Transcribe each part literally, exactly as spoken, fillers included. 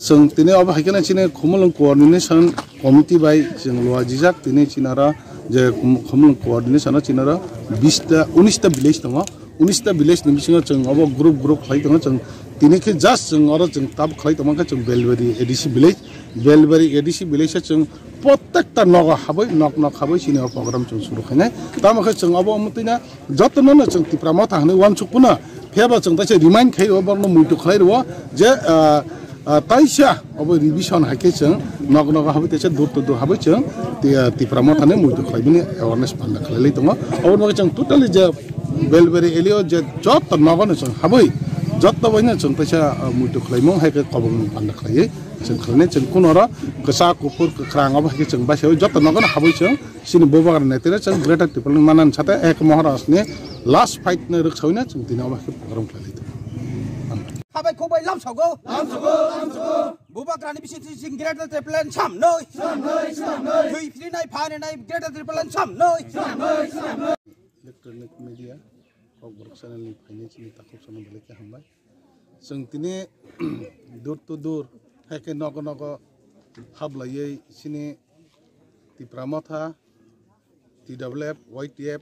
Chwng tini obo hai kheno chini Khumulwng Coordination Committee bai chwng luajijak, tini chinaro je Khum-, Khumulwng Coordination o chinaro bish ta, unis ta village tongo. Unis ta village ni bisingo chwng obo group group khlai tongo. Chwng tini khe just chwng oro chwng tab khlai tongma khe chwng Belbari A D C village, Belbari A D C village o chwng prottekta nogo habwi, nok nok habwi chini o program chwng suru khainai. Tamo khe chwng obo omo twino jotono no chwng Tipra Motha hwnwi uansuk phano, phiyaba chwng taisa remind khai rwo, borokno muitu khlai rwo je, ah, ah, taisa obo revision hai khe chwng nok nok habwi taisa door to door habwi chwng ti-, ah, Tipra Motha ni muitu khlai bini awareness panda khlai lai tongo. Obo bagwi chwng totally je Belbari area o je joto nogo no chwng habwi joto bai no chwng taisa, ah, muitu khlaimung hai khe kobong panda khlaiwi chwng khlainai. Chwng kuno oro kwchak kuphur kwkhrang obo hai khe chwng baisa joto nogo no habwi chwng Chini Bubagra netre chwng Greater Tipraland manani sate ek Maharaj ni last fight ni rwksawi na chwng tini omo khe program khlai lai tongo. Habai khubai lamsogo. Lamsogo, lamsogo. Bubagra ni bising sing Greater Tipraland samnoi. Samnoi, samnoi. Thwi phrinai phanai Greater Tipraland samnoi. Samnoi, samnoi. Electronic media, Kokborok channel ni phainai chini takhuk sono belai khe hambai. Chwng tini door to door, hai khe nogo nogo hablaiwi chini Tipra Motha, T W F, Y T F,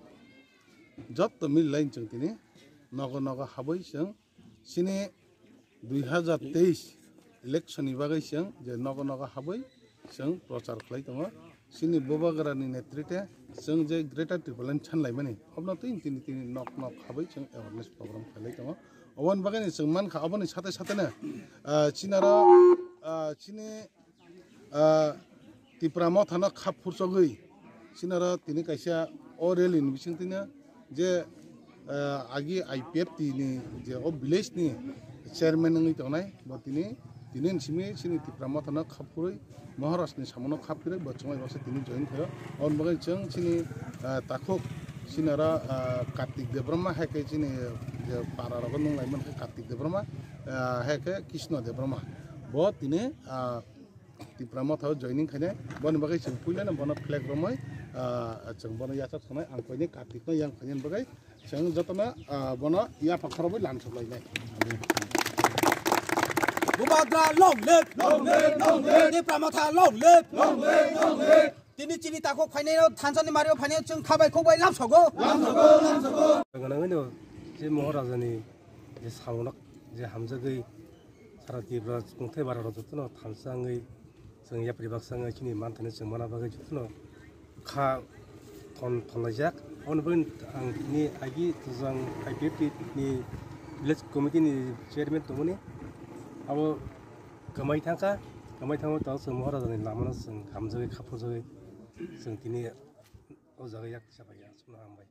joto mili lai chwng tini nogo nogo habwi chwng chini dui hazar teis election ni bagwi chwng je nogo nogo habwi chwng prochar khlai tongo. Chini Bubagra ni netrite chwng je Greater Tipraland sanlaimani, obno twi tini tini nok nok habwi chwng awareness program khlai tongo. Oboni bagwi ni chwng mankha, oboni sate sate no, ah, chinaro, ah, chini, ah, Tipra Motha no khap phurchogwi chinaro tini kaisa o rally ni bising twi no je, ah, agi I P F T ni je o village ni chairman wngwi tongnai, bo tini, tini ni simi chini Tipra Motha no khap phurwi Maharaj ni samung no khap phirwi bo chwng bai baksa tini join khaio. Aboni bagwi chwng chini, ah, takhuk chini oro, ah, Kartik Debbarma hai khe chini je para rogo nung lai mankha Kartik Debbarma, ah, hai khe Krishna Debbarma. Bo tini, ah, Tipra Motha o joining khainai. Boni bagwi chwng puila no bono flag romwi, ah, chwng bono yachak sanai ang koini Kartik no yang khainani bagwi. Chwng jotono, ah, bono yapha khorobwi lamsok lainai. Bubagra long live! Long live, long live! Tipra Motha long live! Long live, long live! Tini chini takhuk phainai no thansa ni mario phainai chwng khabai khukbai lamsogo. Lamsogo, lamsogo. Gwnangwi no je Maharaja ni je samung rok je hamjagwi sara Tripura kungthai bara rok jotono thansa wngwi chwng yapri baksa wngwi chini manthani chwng mana bagwi jotono kha thon thonlaijak. Aboni bagwi ang tini agi tujang I P F T ni village committee ni chairman tongmani abo kwmai thangkha, kwmai thangma tong chwng Maharaja ni lama no chwng hamjagwi khaphurjagwi chwng tini o jaga yak chapaiya chwngno hambai.